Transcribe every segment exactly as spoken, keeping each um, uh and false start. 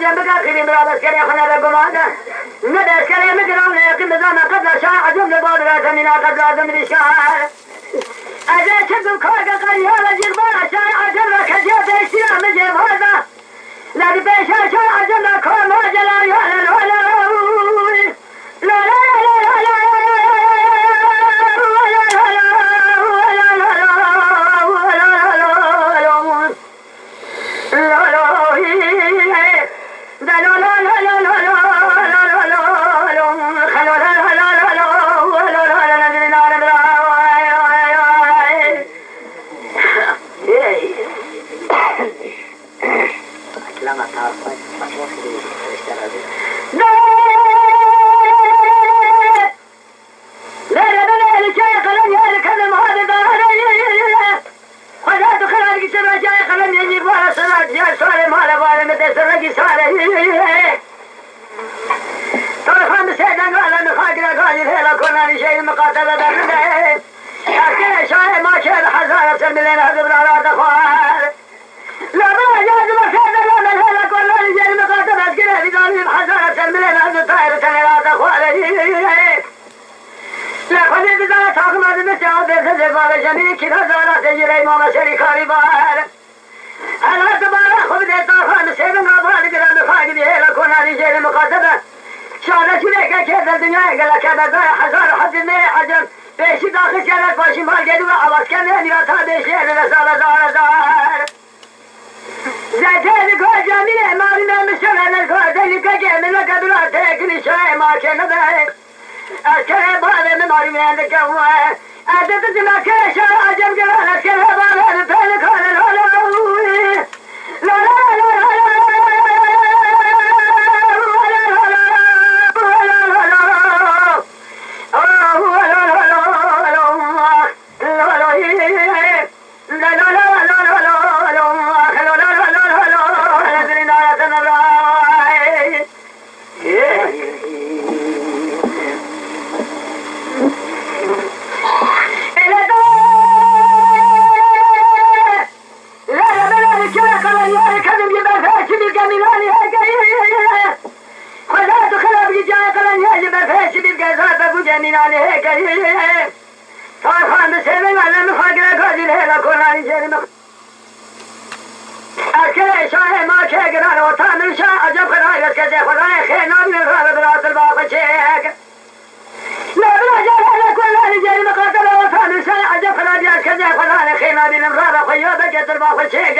Cem bika xirîn bira, eskerê xwe nebe guman. Nebe eskerê min giran, ne yekîn bizana qedra şah, ecem li bal ra temîna qedra zindî şah. Ez ê çi dim kar ke qeriya ve cîr bara şah, ecem ve kecê beşîra min cê varda. Ledi pêşa şah, ecem ve koma celal ya le lo le. Lere bile li çayê qelem ya li kelim hadi dare. Xweda tu xira dikî ser çayê qelem yê nî bara sera diya sare male bare me te serre ki sare. Tarxan bi sê dengala mi xakira gazî hêla konanî şey miqatele de bide. Erkene şahê ma çe hezara ser milên hadi bira rade xwar. La bira ya zima ser de la me hêla konanî şey miqatele eskere bidanî hezara ser milên hadi tayr tene rade xwar. Lê Xwedê dizane taxima dibiste, ew dê zindê bavêje, min kî nezana tê ji rey mame serî karî bar. Hela dibara xwe bidê taxa, min sêvin ava digire, min xwe gidî hêla konanî jêrî miqate be. Şade çûlêke kê di dinyayê geleke be, dayê hezar hezir nê ecem. Pêşî daxist yene paşî mal gêdû ve avaz kene, nîra ta bêşê dide sale zare zar. Zete li gor camîrê marî me mişene, li gor delîkekê min neke bila têkilî şayê ma kê nebe. Eskerê bavê min marî me dike we. Ez didime kê şar acem giran, eskerê bavê min pê li kane lo lo. Lo lo lo lo lo. Tarxan bi sêvên alem xagire gazî hêla konanî jêrî min. Erkê şahê ma kê giran ota min şah eceb xirayet ke zê xwe rayê xê nabîne rave bira dilba xwe çêk. Nabîne cahê le konanî jêrî min qatele ota min şah eceb xirayet ke zê xwe rayê xê nabîne rave xwe ya beke dilba xwe çêk.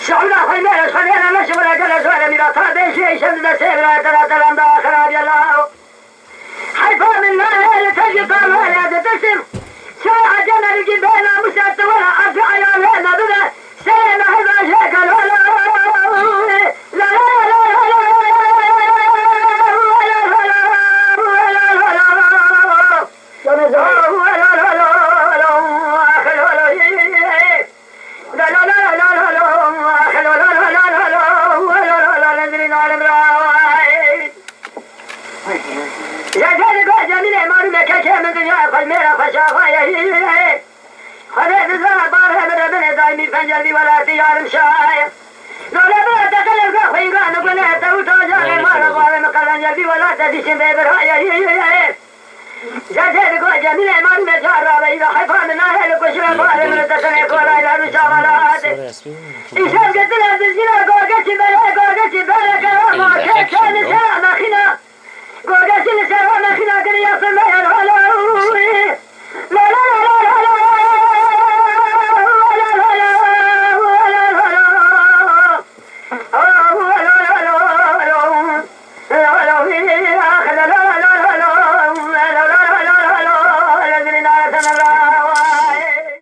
Şahula xwe mêre şwe lêne neşe were gele zore mîra ta bêşê şem de sê bira tera telam da xirab ya la. Heyfa min nahê li tejî tarlayê ditirsim. Şar ecem ergî bê namûs et wela erdî eyalê me bibe. Serê me heza jê gelo. Zehzeh li gor cemîlê marû me kekê min dinya xwe mêra xwe şaxayê. Xwedê dizana barê min de binê daîmî pencel vî welatî yarim şaye. Nole bira te qelem ke xwe îmran gune te û taca lê mala barê min qelen ye vî welat te dîşin bê birayê. Zehzeh li gor cemîlê marû me car rabe îra heyfa min nahê li kuşira barê min te tenê kolay la rûşa welatê. Îşev girtin ez